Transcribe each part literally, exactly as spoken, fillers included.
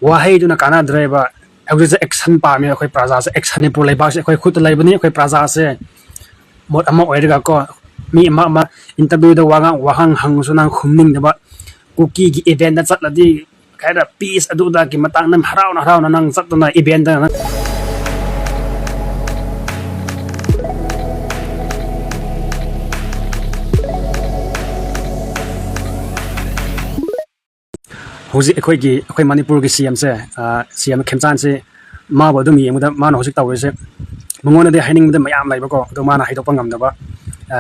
ꯋꯥꯍꯩꯗꯨꯅ ꯀꯥꯟꯅꯗ꯭ꯔꯦꯕ꯫ ꯍꯧꯖꯤꯛꯁꯦ ꯑꯦꯛꯁꯟ ꯄꯥꯝꯃꯦ ꯑꯩꯈꯣꯏ ꯄ꯭ꯔꯖꯥꯁꯦ꯫ ꯑꯦꯛꯁꯟ, ꯃꯅꯤꯄꯨꯔ ꯂꯩꯕꯥꯛꯁꯦ ꯑꯩꯈꯣꯏ ꯈꯨꯠꯇ ꯂꯩꯕꯅꯤ꯫ ꯑꯩꯈꯣꯏ ꯄ꯭ꯔꯖꯥꯁꯦ ꯃꯣꯠ ꯑꯃ ꯑꯣꯏꯔꯒ ꯀꯣ, ꯃꯤ ꯑꯃ ꯑꯃ ꯏꯟꯇꯔꯚ꯭ꯌꯨꯗ ꯋꯥꯉꯥꯡ ꯋꯥꯍꯪ ꯍꯪꯉꯁꯨ ꯅꯪ ꯈꯨꯝꯅꯤꯡꯗꯕ, ꯀꯨꯀꯤꯒꯤ ꯏꯚꯦꯟꯗ ꯆꯠꯂꯗꯤ ꯀꯩ ꯍꯥꯏꯗ ꯄꯤꯁ ꯑꯗꯨꯗꯒꯤ ꯃꯇꯥꯡꯗ ꯍꯔꯥꯎꯅ ꯍꯔꯥꯎꯅ ꯅꯪ ꯆꯠꯇꯅ ꯏꯚꯦꯟꯗ ꯅꯪ ꯍꯧꯖꯤꯛ ꯑꯩꯈꯣꯏꯒꯤ, ꯑꯩꯈꯣꯏ ꯃꯅꯤꯄꯨꯔꯒꯤ ꯁꯤ ꯑꯦꯝꯁꯦ, ꯁꯤ ꯑꯦꯝ ꯈꯦꯝꯆꯥꯟꯁꯦ, ꯃꯥꯕꯨ ꯑꯗꯨꯝ ꯌꯦꯡꯕꯗ ꯃꯥꯅ ꯍꯧꯖꯤꯛ ꯇꯧꯔꯤꯁꯦ, ꯃꯉꯣꯟꯗꯗꯤ ꯍꯥꯏꯅꯤꯡꯕꯗ ꯃꯌꯥꯝ ꯂꯩꯕꯀꯣ, ꯑꯗꯣ ꯃꯥꯅ ꯍꯥꯏꯗꯣꯛꯄ ꯉꯝꯗꯕ, ꯑ,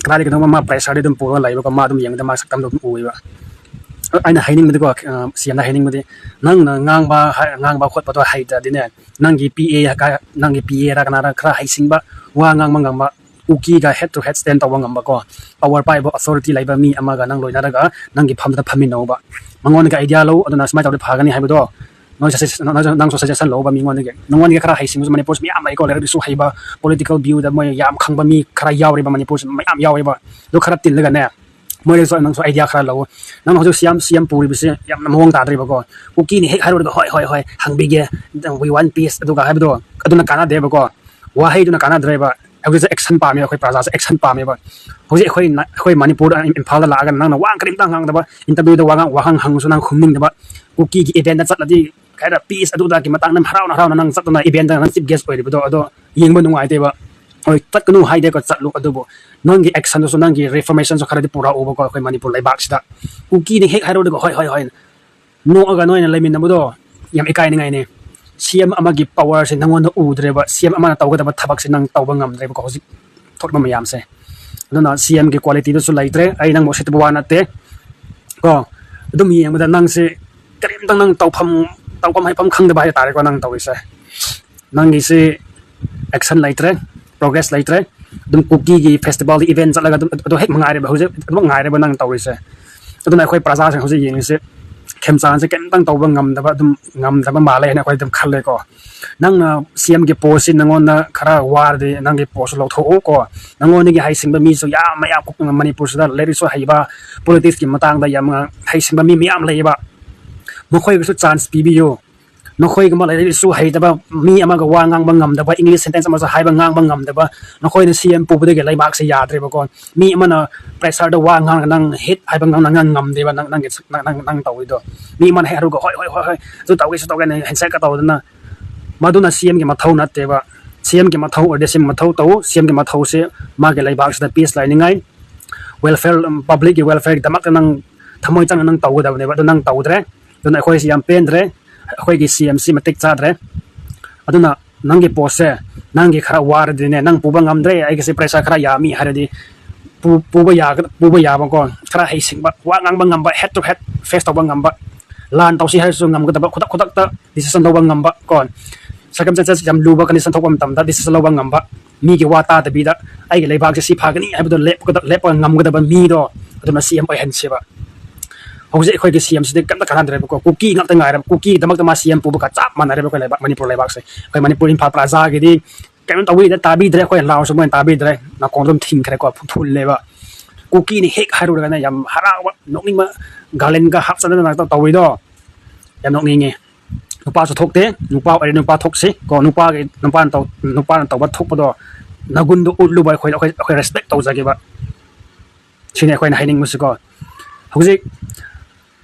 ꯀꯗꯥꯏꯗꯒꯤꯅꯣ ꯃꯥ ꯄ꯭ꯔꯦꯁꯔꯗꯤ ꯑꯗꯨꯝ ꯄꯨꯔꯒ ꯂꯩꯕꯀꯣ, ꯃꯥ ꯑꯗꯨꯝ ꯌꯦꯡꯕꯗ ꯃꯥ ꯁꯛꯇꯝꯗꯣ ꯑꯗꯨꯝ ꯎꯏꯕ꯫ ꯑꯩꯅ ꯍꯥꯏꯅꯤꯡꯕꯗꯤꯀꯣ, ꯑ, ꯁꯤ ꯑꯦꯝꯗ ꯍꯥꯏꯅꯤꯡꯕꯗꯤ, ꯅꯪꯅ ꯉꯥꯡꯕ ꯍꯥꯏ-, ꯉꯥꯡꯕ ꯈꯣꯠꯄꯗꯣ ꯍꯩꯇ꯭ꯔꯗꯤꯅꯦ, ꯅꯪꯒꯤ ꯄꯤ ꯑꯦ ꯍꯥꯏ-, ꯅꯪꯒꯤ ꯄꯤ ꯑꯦꯔ ꯀꯅꯥꯔ ꯈꯔ ꯍꯩꯁꯤꯡꯕ, ꯋꯥ ꯉꯥꯡꯕ ꯉꯝꯕ, ꯀꯨꯀꯤꯒ head to head stand ꯇꯧꯕ ꯉꯝꯕꯀꯣ, power ꯄꯥꯏꯕ, authority ꯂꯩꯕ ꯃꯤ ꯑꯃꯒ ꯅꯪ ꯂꯣꯏꯅꯔꯒ ꯅꯪꯒꯤ ꯐꯝꯗꯨꯗ ꯐꯝꯃꯤꯟꯅꯧꯕ꯫ ꯃꯉꯣꯟꯗꯒꯤ idea ꯂꯧ, ꯑꯗꯨꯅ ꯁꯨꯃꯥꯏꯅ ꯇꯧꯔꯗꯤ ꯐꯒꯅꯤ ꯍꯥꯏꯕꯗꯣ ꯅꯣꯏ suggestion, ꯅꯪꯁꯨ suggestion ꯂꯧꯕ ꯃꯤꯉꯣꯟꯗꯒꯤ꯫ ꯅꯉꯣꯟꯗꯒꯤ ꯈꯔ ꯍꯩꯁꯤꯡꯕꯁꯨ ꯃꯅꯤꯄꯨꯔꯁꯨ ꯃꯌꯥꯝ ꯂꯩꯀꯣ, ꯂꯥꯏꯔꯤꯛꯁꯨ ꯍꯩꯕ, political viewꯗ ꯃꯣꯏ ꯌꯥꯝ ꯈꯪꯕ ꯃꯤ ꯈꯔ ꯌꯥꯎꯔꯤꯕ ꯃꯅꯤꯄꯨꯔꯁꯨ ꯃꯌꯥꯝ ꯌꯥꯎꯋꯦꯕ꯫ ꯑꯗꯨ ꯈꯔ ꯇꯤꯜꯂꯒꯅꯦ, ꯃꯣꯏꯗꯁꯨ ꯅꯪꯁꯨ idea ꯈꯔ ꯂꯧ꯫ ꯅꯪꯅ ꯍꯧꯖꯤꯛ ꯁꯤ ꯑꯦꯝ, ꯁꯤ ꯑꯦꯝ ꯄꯨꯔꯤꯕꯁꯦ ꯌꯥꯝꯅ ꯃꯑꯣꯡ ꯇꯥꯗ꯭ꯔꯤꯕꯀꯣ꯫ ꯀꯨꯀꯤꯅ ꯍꯦꯛ ꯍꯥꯏꯔꯨꯔꯒ, "ꯍꯣꯏ, ꯍꯣꯏ, ꯍꯣꯏ, ꯍꯪꯕꯤꯒꯦ, we want peace" ꯑꯗꯨꯒ ꯍꯥꯏꯕꯗꯣ, ꯑꯗꯨꯅ ꯀꯥꯟꯅꯗꯦꯕꯀꯣ꯫ ꯋꯥꯍꯩꯗꯨꯅ ꯀꯥꯟꯅꯗ꯭ꯔꯦꯕ꯫ ꯍꯧꯖꯤꯛꯁꯦ ꯑꯦꯛꯁꯟ ꯄꯥꯝꯃꯦ, ꯑꯩꯈꯣꯏ ꯄ꯭ꯔꯖꯥꯁꯦ ꯑꯦꯛꯁꯟ ꯄꯥꯝꯃꯦꯕ꯫ ꯍꯧꯖꯤꯛ ꯑꯩꯈꯣꯏ ꯅ-, ꯑꯩꯈꯣꯏ ꯃꯅꯤꯄꯨꯔꯗ, ꯏꯝꯐꯥꯜꯗ ꯂꯥꯛꯑꯒ ꯅꯪꯅ ꯋꯥ ꯀꯔꯤꯝꯇ ꯉꯥꯡꯗꯕ, ꯏꯟꯇꯔꯚ꯭ꯌꯨꯗ ꯋꯥ ꯉꯥꯡ-, ꯋꯥꯍꯪ ꯍꯪꯉꯁꯨ ꯅꯪ ꯈꯨꯝꯅꯤꯡꯗꯕ, ꯀꯨꯀꯤꯒꯤ ꯏꯚꯦꯟꯗ ꯆꯠꯂꯗꯤ ꯀꯩ ꯍꯥꯏꯔ ꯄꯤꯁ ꯑꯗꯨꯗꯒꯤ ꯃꯇꯥꯡꯗ ꯍꯔꯥꯎꯅ ꯍꯔꯥꯎꯅ ꯅꯪ ꯆꯠꯇꯅ ꯏꯚꯦꯟꯗ ꯅꯪ ꯆꯤꯐ ꯒꯦꯁ ꯑꯣꯏꯔꯤꯕꯗꯣ, ꯑꯗꯣ ꯌꯦꯡꯕ ꯅꯨꯡꯉꯥꯏꯇꯦꯕ꯫ ꯍꯣꯏ, ꯆꯠꯀꯅꯨ ꯍꯥꯏꯗꯦꯀꯣ, ꯆꯠꯂꯨ, ꯑꯗꯨꯕꯨ ꯅꯪꯒꯤ ꯑꯦꯛꯁꯟꯗꯨꯁꯨ, ꯅꯪꯒꯤ ꯔꯤꯐꯣꯔꯃꯦꯁꯟꯁꯨ ꯈꯔꯗꯤ ꯄꯨꯔꯛꯎꯕꯀꯣ ꯑꯩꯈꯣꯏ ꯃꯅꯤꯄꯨꯔ ꯂꯩꯕꯥꯛꯁꯤꯗ꯫ ꯀꯨꯀꯤꯅ ꯍꯦꯛ ꯍꯥꯏꯔꯨꯔꯒ, "ꯍꯣꯏ, ꯍꯣꯏ, ꯍꯣꯏ," ꯅꯣꯛꯑꯒ ꯅꯣꯏꯅ ꯂꯩꯃꯤꯟꯅꯕꯗꯣ ꯌꯥꯝ ꯏꯀꯥꯏꯅꯤꯡꯉꯥꯏꯅꯦ꯫ ꯁꯤ ꯑꯦꯝ ꯑꯃꯒꯤ ꯄꯋꯥꯔꯁꯦ ꯅꯪꯉꯣꯟꯗ ꯎꯗ꯭ꯔꯦꯕ, ꯁꯤ ꯑꯦꯝ ꯑꯃꯅ ꯇꯧꯒꯗꯕ ꯊꯕꯛꯁꯦ ꯅꯪ ꯇꯧꯕ ꯉꯝꯗ꯭ꯔꯦꯕꯀꯣ ꯍꯧꯖꯤꯛ ꯊꯣꯛꯄ ꯃꯌꯥꯝꯁꯦ꯫ ꯑꯗꯨꯅ ꯁꯤ ꯑꯦꯝꯒꯤ ꯀ꯭ꯋꯥꯂꯤꯇꯤꯗꯨꯁꯨ ꯂꯩꯇ꯭ꯔꯦ꯫ ꯑꯩ ꯅꯪꯕꯨ ꯎꯁꯤꯠꯇꯕ ꯋꯥ ꯅꯠꯇꯦ ꯀꯣ꯫ ꯑꯗꯨꯝ ꯌꯦꯡꯕꯗ ꯅꯪꯁꯦ ꯀꯔꯤꯝꯇ ꯅꯪ ꯇꯧꯐꯝ, ꯇꯧꯐꯝ ꯍꯥꯏꯐꯝ ꯈꯪꯗꯕ ꯍꯥꯏ ꯇꯥꯔꯦꯀꯣ ꯅꯪ ꯇꯧꯔꯤꯁꯦ꯫ ꯅꯪꯒꯤꯁꯤ ꯑꯦꯛꯁꯟ ꯂꯩꯇ꯭ꯔꯦ, ꯄ꯭ꯔꯣꯒ꯭ꯔꯦꯁ ꯂꯩꯇ꯭ꯔꯦ꯫ ꯑꯗꯨꯝ ꯀꯨꯀꯤꯒꯤ ꯐꯦꯁꯇꯤꯚꯦꯜꯗ ꯏꯚꯦꯟ ꯆꯠꯂꯒ ꯑꯗꯨꯝ ꯑꯗꯨ ꯍꯦꯛ ꯃꯉꯥꯏꯔꯦꯕ, ꯍꯧꯖꯤꯛ ꯑꯗꯨꯃꯛ ꯉꯥꯏꯔꯦꯕ ꯅꯪ ꯇꯧꯔꯤꯁꯦ꯫ ꯑꯗꯨꯅ ꯑꯩꯈꯣꯏ ꯄ꯭ꯔꯖꯥꯁꯤꯡ ꯍꯧꯖꯤꯛ ꯌꯦꯡꯉꯤꯁꯦ, ꯈꯦꯝꯆꯥꯟꯁꯦ ꯀꯩꯝꯇꯪ ꯇꯧꯕ ꯉꯝꯗꯕ, ꯑꯗꯨꯝ ꯉꯝꯗꯕ ꯃꯥꯜꯂꯦ ꯍꯥꯏꯅ ꯑꯩꯈꯣꯏ ꯑꯗꯨꯝ ꯈꯜꯂꯦꯀꯣ꯫ ꯅꯪꯅ ꯁꯤ ꯑꯦꯝꯒꯤ ꯄꯣꯁꯁꯤ ꯅꯪꯉꯣꯟꯗ ꯈꯔ ꯋꯥꯔꯗꯤ ꯅꯪꯒꯤ ꯄꯣꯁꯁꯨ ꯂꯧꯊꯣꯛꯎ ꯀꯣ꯫ ꯅꯪꯉꯣꯟꯗꯒꯤ ꯍꯩꯁꯤꯡꯕ ꯃꯤꯁꯨ ꯌꯥꯝ ꯃꯌꯥꯝ ꯃꯅꯤꯄꯨꯔꯁꯤꯗ ꯂꯥꯏꯔꯤꯛꯁꯨ ꯍꯩꯕ, ꯄꯣꯂꯤꯇꯤꯛꯁꯀꯤ ꯃꯇꯥꯡꯗ ꯌꯥꯝꯅ ꯍꯩꯁꯤꯡꯕ ꯃꯤ ꯃꯌꯥꯝ ꯂꯩꯌꯦꯕ꯫ ꯃꯈꯣꯏꯒꯤꯁꯨ ꯆꯥꯟꯁ ꯄꯤꯕꯤꯌꯨ꯫ ꯅꯈꯣꯏꯒꯨꯝꯕ ꯂꯥꯏꯔꯤꯛ ꯂꯥꯏꯁꯨ ꯍꯩꯇꯕ, ꯃꯤ ꯑꯃꯒ ꯋꯥ ꯉꯥꯡꯕ ꯉꯝꯗꯕ, ꯏꯪꯂꯤꯁ ꯁꯦꯟꯇꯦꯟꯁ ꯑꯃꯁꯨ ꯍꯥꯏꯕ ꯉꯥꯡꯕ ꯉꯝꯗꯕ, ꯅꯈꯣꯏꯅ ꯁꯤ ꯑꯦꯝ ꯄꯨꯕꯗꯒꯤ ꯂꯩꯕꯥꯛꯁꯦ ꯌꯥꯗ꯭ꯔꯦꯕꯀꯣ꯫ ꯃꯤ ꯑꯃꯅ ꯄ꯭ꯔꯦꯁꯔꯗ ꯋꯥ ꯉꯥꯡꯉꯒ ꯅꯪ ꯍꯤꯠ ꯍꯥꯏꯕ ꯉꯥꯡ ꯅꯪ ꯉꯝꯗꯦꯕ, ꯅꯪ ꯅꯪꯒꯤ ꯅꯪ ꯅꯪ ꯅꯪ ꯇꯧꯔꯤꯗꯣ꯫ ꯃꯤ ꯑꯃꯅ ꯍꯦꯛ ꯍꯥꯏꯔꯨꯒ "ꯍꯣꯏ ꯍꯣꯏ ꯍꯣꯏ ꯍꯣꯏ ꯑꯗꯨ ꯇꯧꯒꯦ ꯁꯤ ꯇꯧꯒꯦꯅ" ꯍꯦꯟꯁꯦꯛꯀ ꯇꯧꯗꯅ, ꯃꯗꯨꯅ ꯁꯤ ꯑꯦꯝꯒꯤ ꯃꯊꯧ ꯅꯠꯇꯦꯕ꯫ ꯁꯤ ꯑꯦꯝꯒꯤ ꯃꯊꯧ ꯑꯣꯏꯔꯗꯤ ꯁꯤ ꯑꯦꯝ ꯃꯊꯧ ꯇꯧ꯫ ꯁꯤ ꯑꯦꯝꯒꯤ ꯃꯊꯧꯁꯦ ꯃꯥꯒꯤ ꯂꯩꯕꯥꯛꯁꯤꯗ ꯄꯤꯁ ꯂꯩꯅꯤꯡꯉꯥꯏ, ꯋꯦꯜꯐꯤꯌꯔ, ꯄꯕ꯭ꯂꯤꯛꯀꯤ ꯋꯦꯜꯐꯤꯌꯔꯒꯤꯗꯃꯛꯇ ꯅꯪ ꯊꯃꯣꯏ ꯆꯪꯅ ꯅꯪ ꯇꯧꯒꯗꯕꯅꯦꯕ꯫ ꯑꯗꯨ ꯅꯪ ꯇꯧꯗ꯭ꯔꯦ꯫ ꯑꯗꯨꯅ ꯑꯩꯈꯣꯏꯁꯤ ꯌꯥꯝ ꯄꯦꯟꯗ꯭ꯔꯦ꯫ ꯑꯩꯈꯣꯏꯒꯤ ꯁꯤ ꯑꯦꯝꯁꯤ ꯃꯇꯤꯛ ꯆꯥꯗ꯭ꯔꯦ꯫ ꯑꯗꯨꯅ ꯅꯪꯒꯤ ꯄꯣꯁꯁꯦ ꯅꯪꯒꯤ ꯈꯔ ꯋꯥꯔꯗꯤꯅꯦ, ꯅꯪ ꯄꯨꯕ ꯉꯝꯗ꯭ꯔꯦ, ꯑꯩꯒꯤꯁꯦ ꯄ꯭ꯔꯦꯁꯔ ꯈꯔ ꯌꯥꯝꯃꯤ ꯍꯥꯏꯔꯗꯤ, ꯄꯨ- ꯄꯨꯕ ꯌꯥꯒ- ꯄꯨꯕ ꯌꯥꯕꯀꯣ, ꯈꯔ ꯍꯩꯁꯤꯡꯕ, ꯋꯥ ꯉꯥꯡꯕ ꯉꯝꯕ, ꯍꯦꯠ ꯇꯨ ꯍꯦꯠ ꯐꯦꯁ ꯇꯧꯕ ꯉꯝꯕ, ꯂꯥꯟ ꯇꯧꯁꯤ ꯍꯥꯏꯔꯁꯨ ꯉꯝꯒꯗꯕ, ꯈꯨꯗꯛ ꯈꯨꯗꯛꯇ ꯗꯤꯁꯤꯖꯟ ꯂꯧꯕ ꯉꯝꯕ ꯀꯣ, ꯁꯔꯀꯝꯁꯇꯦꯟꯁꯦꯁ ꯌꯥꯝ ꯂꯨꯕ ꯀꯟꯗꯤꯁꯟ ꯊꯣꯛꯄ ꯃꯇꯝꯗ ꯗꯤꯁꯤꯖꯟ ꯂꯧꯕ ꯉꯝꯕ, ꯃꯤꯒꯤ ꯋꯥ ꯇꯥꯗꯕꯤꯗ ꯑꯩꯒꯤ ꯂꯩꯕꯥꯛꯁꯦ ꯁꯤ ꯐꯒꯅꯤ ꯍꯥꯏꯕꯗꯣ ꯂꯦꯞꯄꯒ- ꯂꯦꯞꯄꯒ ꯉꯝꯒꯗꯕ ꯃꯤꯗꯣ, ꯑꯗꯨꯅ ꯁꯤ ꯑꯦꯝ ꯑꯣꯏꯍꯟꯁꯦꯕ꯫ ꯍꯧꯖꯤꯛ ꯑꯩꯈꯣꯏꯒꯤ ꯁꯤ ꯑꯦꯝꯁꯤꯗꯤ ꯀꯩꯝꯇ ꯀꯥꯟꯅꯗ꯭ꯔꯦꯕꯀꯣ, ꯀꯨꯀꯤ ꯉꯥꯛꯇ ꯉꯥꯏꯔꯦꯕ꯫ ꯀꯨꯀꯤꯒꯤꯗꯃꯛꯇ ꯃꯥ ꯁꯤ ꯑꯦꯝ ꯄꯨꯕꯒ ꯆꯞ ꯃꯥꯟꯅꯔꯦꯕ ꯑꯩꯈꯣꯏ ꯂꯩꯕꯥꯛ, ꯃꯅꯤꯄꯨꯔ ꯂꯩꯕꯥꯛꯁꯦ꯫ ꯑꯩꯈꯣꯏ ꯃꯅꯤꯄꯨꯔ ꯏꯝꯐꯥꯜ ꯄ꯭ꯔꯖꯥꯒꯤꯗꯤ ꯀꯩꯅꯣ ꯇꯧꯕꯤꯗ ꯇꯥꯕꯤꯗ꯭ꯔꯦ, ꯑꯩꯈꯣꯏ ꯂꯥꯎꯔꯁꯨ ꯃꯣꯏꯅ ꯇꯥꯕꯤꯗ꯭ꯔꯦ, ꯅꯥꯀꯣꯡ ꯑꯗꯨꯝ ꯊꯤꯡꯈ꯭ꯔꯦꯀꯣ, ꯐꯨ- ꯐꯨꯜꯂꯦꯕ꯫ ꯀꯨꯀꯤꯅꯤ ꯍꯦꯛ ꯍꯥꯏꯔꯨꯔꯒꯅ ꯌꯥꯝ ꯍꯔꯥꯎꯕ, ꯅꯣꯛꯅꯤꯡꯕ, ꯒꯥꯂꯦꯟꯒ ꯍꯥꯞꯆꯗꯅ ꯇꯧꯕꯤꯗꯣ ꯌꯥꯝ ꯅꯣꯛꯅꯤꯡꯉꯦ꯫ ꯅꯨꯄꯥꯁꯨ ꯊꯣꯛꯇꯦ, ꯅꯨꯄꯥ ꯑꯣꯏꯔꯦ ꯅꯨꯄꯥ ꯊꯣꯛꯁꯤ ꯀꯣ, ꯅꯨꯄꯥꯒꯤ ꯅꯨꯄꯥꯅ ꯇꯧ- ꯅꯨꯄꯥꯅ ꯇꯧꯕ ꯊꯣꯛꯄꯗꯣ, ꯅꯒꯨꯟꯗꯣ ꯎꯠꯂꯨꯕ ꯑꯩꯈꯣꯏ ꯑꯩꯈꯣꯏ ꯑꯩꯈꯣꯏ ꯔꯦꯁꯄꯦꯛ ꯇꯧꯖꯒꯦꯕ꯫ ꯁꯤꯅꯤ ꯑꯩꯈꯣꯏꯅ ꯍꯥꯏꯅꯤꯡꯕꯁꯤꯀꯣ꯫ ꯍꯧꯖꯤꯛ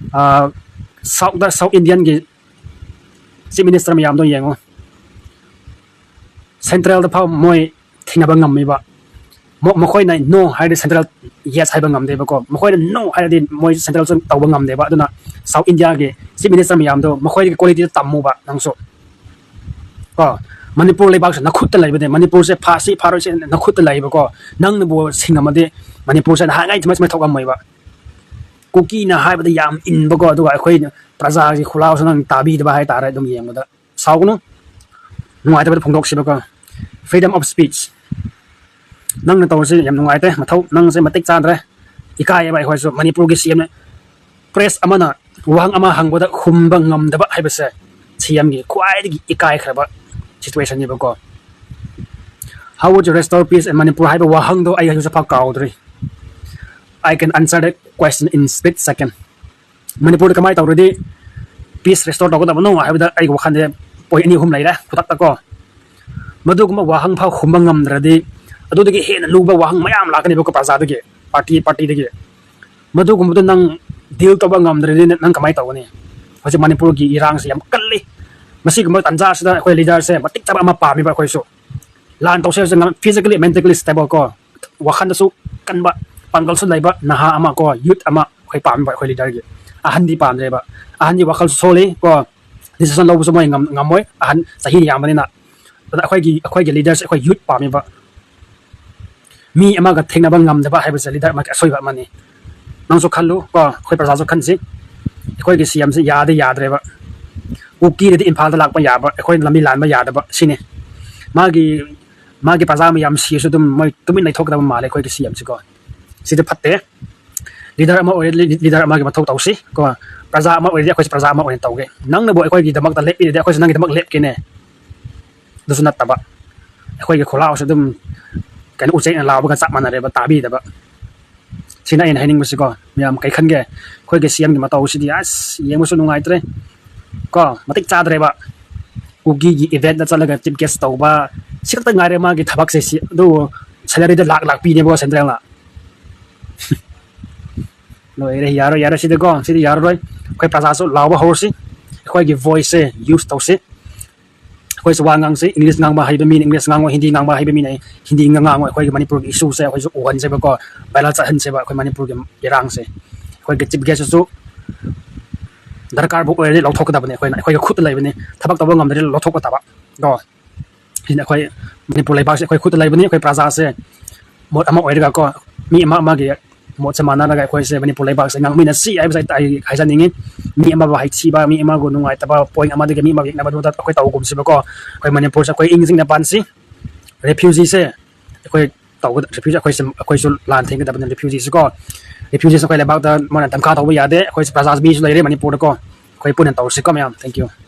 ꯁꯥꯎꯠꯇ ꯁꯥꯎꯠ ꯏꯟꯗꯤꯌꯟꯒꯤ ꯆꯤꯐ ꯃꯤꯅꯤꯁꯇꯔ ꯃꯌꯥꯝꯗꯣ ꯌꯦꯡꯉꯣ, ꯁꯦꯟꯇ꯭ꯔꯦꯜꯗ ꯐꯥꯎ ꯃꯣꯏ ꯊꯦꯡꯅꯕ ꯉꯝꯃꯤꯕ꯫ ꯃ- ꯃꯈꯣꯏꯅ ꯅꯣ ꯍꯥꯏꯔꯗꯤ ꯁꯦꯟꯇ꯭ꯔꯦꯜ ꯌꯦꯁ ꯍꯥꯏꯕ ꯉꯝꯗꯦꯕꯀꯣ, ꯃꯈꯣꯏꯅ ꯅꯣ ꯍꯥꯏꯔꯗꯤ ꯃꯣꯏ ꯁꯦꯟꯇ꯭ꯔꯦꯜꯁꯨ ꯇꯧꯕ ꯉꯝꯗꯦꯕ꯫ ꯑꯗꯨꯅ ꯁꯥꯎꯠ ꯏꯟꯗꯤꯌꯥꯒꯤ ꯆꯤꯐ ꯃꯤꯅꯤꯁꯇꯔ ꯃꯌꯥꯝꯗꯣ ꯃꯈꯣꯏꯒꯤ ꯀ꯭ꯋꯥꯂꯤꯇꯤꯗ ꯇꯝꯃꯨꯕ ꯅꯪꯁꯨ ꯀꯣ꯫ ꯃꯅꯤꯄꯨꯔ ꯂꯩꯕꯥꯛꯁꯦ ꯅꯈꯨꯠꯇ ꯂꯩꯕꯅꯦ, ꯃꯅꯤꯄꯨꯔꯁꯦ ꯐꯥꯁꯤ ꯐꯥꯔꯣꯏꯁꯤ ꯅꯈꯨꯠꯇ ꯂꯩꯕꯀꯣ꯫ ꯅꯪꯅꯕꯨ ꯁꯤꯡꯉꯝꯃꯗꯤ ꯃꯅꯤꯄꯨꯔꯁꯦ ꯅꯍꯥꯟꯉꯩ ꯁꯨꯃꯥꯏ ꯁꯨꯃꯥꯏ ꯊꯣꯛꯑꯝꯃꯣꯏꯕ꯫ ꯀꯨꯀꯤꯅ ꯍꯥꯏꯕꯗ ꯌꯥꯝ ꯏꯟꯕꯀꯣ, ꯑꯗꯨꯒ ꯑꯩꯈꯣꯏ ꯄ꯭ꯔꯖꯥꯒꯤ ꯈꯨꯂꯥꯎꯁꯨ ꯅꯪ ꯇꯥꯕꯤꯗꯕ ꯍꯥꯏꯇꯥꯔꯦ꯫ ꯑꯗꯨꯝ ꯌꯦꯡꯕꯗ ꯁꯥꯎꯒꯅꯨ, ꯅꯨꯡꯉꯥꯏꯇꯕꯗ ꯐꯣꯡꯗꯣꯛꯁꯤꯕꯀꯣ꯫ Freedom of speech, ꯅꯪꯅ ꯇꯧꯕꯁꯤ ꯌꯥꯝ ꯅꯨꯡꯉꯥꯏꯇꯦ, ꯃꯊꯧ, ꯅꯪꯁꯦ ꯃꯇꯤꯛ ꯆꯥꯗ꯭ꯔꯦ꯫ ꯏꯀꯥꯏꯌꯦꯕ ꯑꯩꯈꯣꯏꯁꯨ, ꯃꯅꯤꯄꯨꯔꯒꯤ ꯁꯤ ꯑꯦꯝꯅ ꯄ꯭ꯔꯦꯁ ꯑꯃꯅ ꯋꯥꯍꯪ ꯑꯃ ꯍꯪꯕꯗ ꯈꯨꯝꯕ ꯉꯝꯗꯕ ꯍꯥꯏꯕꯁꯦ ꯁꯤ ꯑꯦꯝꯒꯤ ꯈ꯭ꯋꯥꯏꯗꯒꯤ ꯏꯀꯥꯏꯈ꯭ꯔꯕ ꯁꯤꯆꯨꯋꯦꯁꯟꯅꯦꯕꯀꯣ꯫ "How would you restore peace in Manipur?" ꯍꯥꯏꯕ ꯋꯥꯍꯪꯗꯣ ꯑꯩ ꯍꯧꯖꯤꯛꯐꯥꯎ ꯀꯥꯎꯗ꯭ꯔꯤ꯫ "I can answer that question in split second." ꯃꯅꯤꯄꯨꯔꯗ ꯀꯃꯥꯏꯅ ꯇꯧꯔꯗꯤ peace restore ꯇꯧꯒꯗꯕꯅꯣ ꯍꯥꯏꯕꯗ ꯑꯩꯒꯤ ꯋꯥꯈꯜꯗ point ꯑꯅꯤ ꯑꯍꯨꯝ ꯂꯩꯔꯦ ꯈꯨꯗꯛꯇ ꯀꯣ꯫ ꯃꯗꯨꯒꯨꯝꯕ ꯋꯥꯍꯪ ꯐꯥꯎ ꯈꯨꯝꯕ ꯉꯝꯗ꯭ꯔꯗꯤ ꯑꯗꯨꯗꯒꯤ ꯍꯦꯟꯅ ꯂꯨꯕ ꯋꯥꯍꯪ ꯃꯌꯥꯝ ꯂꯥꯛꯀꯅꯦꯕꯀꯣ ꯄ꯭ꯔꯖꯥꯗꯒꯤ, party partyꯗꯒꯤ꯫ ꯃꯗꯨꯒꯨꯝꯕꯗꯣ ꯅꯪ deal ꯇꯧꯕ ꯉꯝꯗ꯭ꯔꯗꯤ ꯅꯪ ꯀꯃꯥꯏꯅ ꯇꯧꯒꯅꯤ? ꯍꯧꯖꯤꯛ ꯃꯅꯤꯄꯨꯔꯒꯤ ꯏꯔꯥꯡꯁꯦ ꯌꯥꯝ ꯀꯜꯂꯤ꯫ ꯃꯁꯤꯒꯨꯝꯕ ꯇꯥꯟꯖꯥꯁꯤꯗ ꯑꯩꯈꯣꯏ leaderꯁꯦ ꯃꯇꯤꯛ ꯆꯥꯕ ꯑꯃ ꯄꯥꯝꯃꯤꯕ ꯑꯩꯈꯣꯏꯁꯨ꯫ ꯂꯥꯟ ꯇꯧꯁꯦ ꯍꯥꯏꯔꯁꯨ ꯉꯝ-, physically, mentally stable ꯀꯣ, ꯋꯥꯈꯜꯗꯁꯨ ꯀꯟꯕ, ꯄꯥꯡꯒꯜꯁꯨ ꯂꯩꯕ ꯅꯍꯥ ꯑꯃ ꯀꯣ, youth ꯑꯃ ꯑꯩꯈꯣꯏ ꯄꯥꯝꯃꯤꯕ ꯑꯩꯈꯣꯏ leaderꯒꯤ꯫ ꯑꯍꯟꯗꯤ ꯄꯥꯝꯗ꯭ꯔꯦꯕ꯫ ꯑꯍꯟꯗꯤ ꯋꯥꯈꯜꯁꯨ ꯁꯣꯜꯂꯤ ꯀꯣ, decision ꯂꯧꯕꯁꯨ ꯃꯣꯏ ꯉꯝ-, ꯉꯝꯃꯣꯏ, ꯑꯍꯟ ꯆꯍꯤ ꯌꯥꯝꯕꯅꯤꯅ꯫ ꯑꯗꯨꯅ ꯑꯩꯈꯣꯏꯒꯤ, ꯑꯩꯈꯣꯏꯒꯤ leaderꯁꯦ ꯑꯩꯈꯣꯏ youth ꯄꯥꯝꯃꯤꯕ꯫ ꯃꯤ ꯑꯃꯒ ꯊꯦꯡꯅꯕ ꯉꯝꯗꯕ ꯍꯥꯏꯕꯁꯦ leader ꯑꯃꯒꯤ ꯑꯁꯣꯏꯕ ꯑꯃꯅꯤ꯫ ꯅꯪꯁꯨ ꯈꯜꯂꯨ ꯀꯣ, ꯑꯩꯈꯣꯏ ꯄ꯭ꯔꯖꯥꯁꯨ ꯈꯟꯁꯤ꯫ ꯑꯩꯈꯣꯏꯒꯤ CMꯁꯦ ꯌꯥꯗꯤ ꯌꯥꯗ꯭ꯔꯦꯕ꯫ ꯀꯨꯀꯤꯗꯗꯤ ꯏꯝꯐꯥꯜꯗ ꯂꯥꯛꯄ ꯌꯥꯕ, ꯑꯩꯈꯣꯏꯅ ꯂꯝꯕꯤ ꯂꯥꯟꯕ ꯌꯥꯗꯕ ꯁꯤꯅꯤ꯫ ꯃꯥꯒꯤ, ꯃꯥꯒꯤ ꯄ꯭ꯔꯖꯥ ꯃꯌꯥꯝ ꯁꯤꯔꯁꯨ ꯑꯗꯨꯝ ꯃꯣꯏ ꯇꯨꯃꯤꯟ ꯂꯩꯊꯣꯛꯀꯗꯕ ꯃꯥꯜꯂꯦ ꯑꯩꯈꯣꯏꯒꯤ CMꯁꯦ ꯀꯣ꯫ ꯁꯤꯗꯤ ꯐꯠꯇꯦ꯫ Leader ꯑꯃ ꯑꯣꯏꯔꯗꯤ leader ꯑꯃꯒꯤ ꯃꯊꯧ ꯇꯧꯁꯤ ꯀꯣ꯫ ꯄ꯭ꯔꯖꯥ ꯑꯃ ꯑꯣꯏꯔꯗꯤ ꯑꯩꯈꯣꯏꯁꯨ ꯄ꯭ꯔꯖꯥ ꯑꯃ ꯑꯣꯏꯅ ꯇꯧꯒꯦ꯫ ꯅꯪꯅꯕꯨ ꯑꯩꯈꯣꯏꯒꯤꯗꯃꯛꯇ ꯂꯦꯞꯄꯤꯔꯗꯤ ꯑꯩꯈꯣꯏꯁꯨ ꯅꯪꯒꯤꯗꯃꯛ ꯂꯦꯞꯀꯦꯅꯦ꯫ ꯑꯗꯨꯁꯨ ꯅꯠꯇꯕ, ꯑꯩꯈꯣꯏꯒꯤ ꯈꯣꯜꯂꯥꯎꯁꯦ ꯑꯗꯨꯝ ꯀꯩꯅꯣ ꯎꯆꯦꯛꯅ ꯂꯥꯎꯕꯒ ꯆꯞ ꯃꯥꯟꯅꯔꯦꯕ, ꯇꯥꯕꯤꯗꯕ꯫ ꯁꯤꯅ ꯑꯩꯅ ꯍꯥꯏꯅꯤꯡꯕꯁꯤꯀꯣ꯫ ꯃꯌꯥꯝ ꯀꯩ ꯈꯟꯒꯦ? ꯑꯩꯈꯣꯏꯒꯤ CMꯒꯤ ꯃꯇꯧꯁꯤꯗꯤ ꯑꯁ ꯌꯦꯡꯕꯁꯨ ꯅꯨꯡꯉꯥꯏꯇ꯭ꯔꯦ ꯀꯣ, ꯃꯇꯤꯛ ꯆꯥꯗ꯭ꯔꯦꯕ꯫ ꯀꯨꯀꯤꯒꯤ eventꯇ ꯆꯠꯂꯒ chief guest ꯇꯧꯕ, ꯁꯤ ꯈꯛꯇ ꯉꯥꯏꯔꯦ ꯃꯥꯒꯤ ꯊꯕꯛꯁꯦ꯫ ꯁꯤ ꯑꯗꯨ salaryꯗ ꯂꯥꯛ ꯂꯥꯛ ꯄꯤꯅꯦꯕꯀꯣ centralꯅ꯫ ꯂꯣꯏꯔꯦ, ꯌꯥꯔꯣꯏ, ꯌꯥꯔꯣꯏ ꯁꯤꯗꯤꯀꯣ, ꯁꯤꯗꯤ ꯌꯥꯔꯔꯣꯏ꯫ ꯑꯩꯈꯣꯏ ꯄ꯭ꯔꯖꯥꯁꯨ ꯂꯥꯎꯕ ꯍꯧꯔꯁꯤ, ꯑꯩꯈꯣꯏꯒꯤ voiceꯁꯦ use ꯇꯧꯁꯤ꯫ ꯑꯩꯈꯣꯏꯁꯨ ꯋꯥ ꯉꯥꯡꯁꯤ, English ꯉꯥꯡꯕ ꯍꯩꯕ ꯃꯤꯅ English ꯉꯥꯡꯉꯣ, ꯍꯤꯟꯗꯤ ꯉꯥꯡꯕ ꯍꯩꯕ ꯃꯤꯅ ꯍꯤꯟꯗꯤ ꯉꯥꯡꯉꯣ꯫ ꯑꯩꯈꯣꯏꯒꯤ ꯃꯅꯤꯄꯨꯔꯒꯤ issueꯁꯦ ꯑꯩꯈꯣꯏꯁꯨ ꯎꯍꯟꯁꯦꯕꯀꯣ, viral ꯆꯠꯍꯟꯁꯦꯕ ꯑꯩꯈꯣꯏ ꯃꯅꯤꯄꯨꯔꯒꯤ ꯏꯔꯥꯡꯁꯦ꯫ ꯑꯩꯈꯣꯏꯒꯤ chief guestꯁꯨ ꯗꯔꯀꯥꯔꯕꯨ ꯑꯣꯏꯔꯗꯤ ꯂꯧꯊꯣꯛꯀꯗꯕꯅꯤ, ꯑꯩꯈꯣꯏꯅ, ꯑꯩꯈꯣꯏꯒꯤ ꯈꯨꯠꯇ ꯂꯩꯕꯅꯤ꯫ ꯊꯕꯛ ꯇꯧꯕ ꯉꯝꯗ꯭ꯔꯗꯤ ꯂꯧꯊꯣꯛꯄ ꯇꯥꯕ ꯀꯣ꯫ ꯁꯤꯅ ꯑꯩꯈꯣꯏ ꯃꯅꯤꯄꯨꯔ ꯂꯩꯕꯥꯛꯁꯦ ꯑꯩꯈꯣꯏ ꯈꯨꯠꯇ ꯂꯩꯕꯅꯤ꯫ ꯑꯩꯈꯣꯏ ꯄ꯭ꯔꯖꯥꯁꯦ ꯃꯣꯠ ꯑꯃ ꯑꯣꯏꯔꯒ ꯀꯣ, ꯃꯤ ꯑꯃ ꯑꯃꯒꯤ ꯃꯣꯠꯁꯦ ꯃꯥꯟꯅꯔꯒ ꯑꯩꯈꯣꯏꯁꯦ ꯃꯅꯤꯄꯨꯔ ꯂꯩꯕꯥꯛꯁꯦ ꯉꯥꯡꯃꯤꯟꯅꯁꯤ ꯍꯥꯏꯕꯁꯦ ꯑꯩ ꯍꯥꯏꯖꯅꯤꯡꯉꯤ꯫ ꯃꯤ ꯑꯃꯕꯨ ꯍꯩꯊꯤꯕ, ꯃꯤ ꯑꯃꯕꯨ ꯅꯨꯡꯉꯥꯏꯇꯕ point ꯑꯃꯗꯒꯤ ꯃꯤ ꯑꯃꯕꯨ ꯌꯦꯛꯅꯕꯗꯨꯗ ꯑꯩꯈꯣꯏ ꯇꯧꯒꯨꯝꯁꯤꯕꯀꯣ꯫ ꯑꯩꯈꯣꯏ ꯃꯅꯤꯄꯨꯔꯁꯦ ꯑꯩꯈꯣꯏ ꯏꯪ ꯆꯤꯡꯅ ꯄꯥꯟꯁꯤ꯫ Refugeeꯁꯦ ꯑꯩꯈꯣꯏ ꯇꯧꯒꯗ-, refugee ꯑꯩꯈꯣꯏꯁꯦ, ꯑꯩꯈꯣꯏꯁꯨ ꯂꯥꯟ ꯊꯦꯡꯒꯗꯕꯅꯤ꯫ Refugeeꯁꯤꯀꯣ, refugees ꯑꯩꯈꯣꯏ ꯂꯩꯕꯥꯛꯇ ꯃꯣꯏꯅ ꯗꯝꯀꯥ ꯇꯧꯕ ꯌꯥꯗꯦ꯫ ꯑꯩꯈꯣꯏꯁꯦ ꯄ꯭ꯔꯖꯥ ꯃꯤꯁꯨ ꯂꯩꯔꯦ ꯃꯅꯤꯄꯨꯔꯗꯀꯣ꯫ ꯑꯩꯈꯣꯏ ꯄꯨꯟꯅ ꯇꯧꯔꯁꯤꯀꯣ ꯃꯌꯥꯝ꯫ Thank you꯫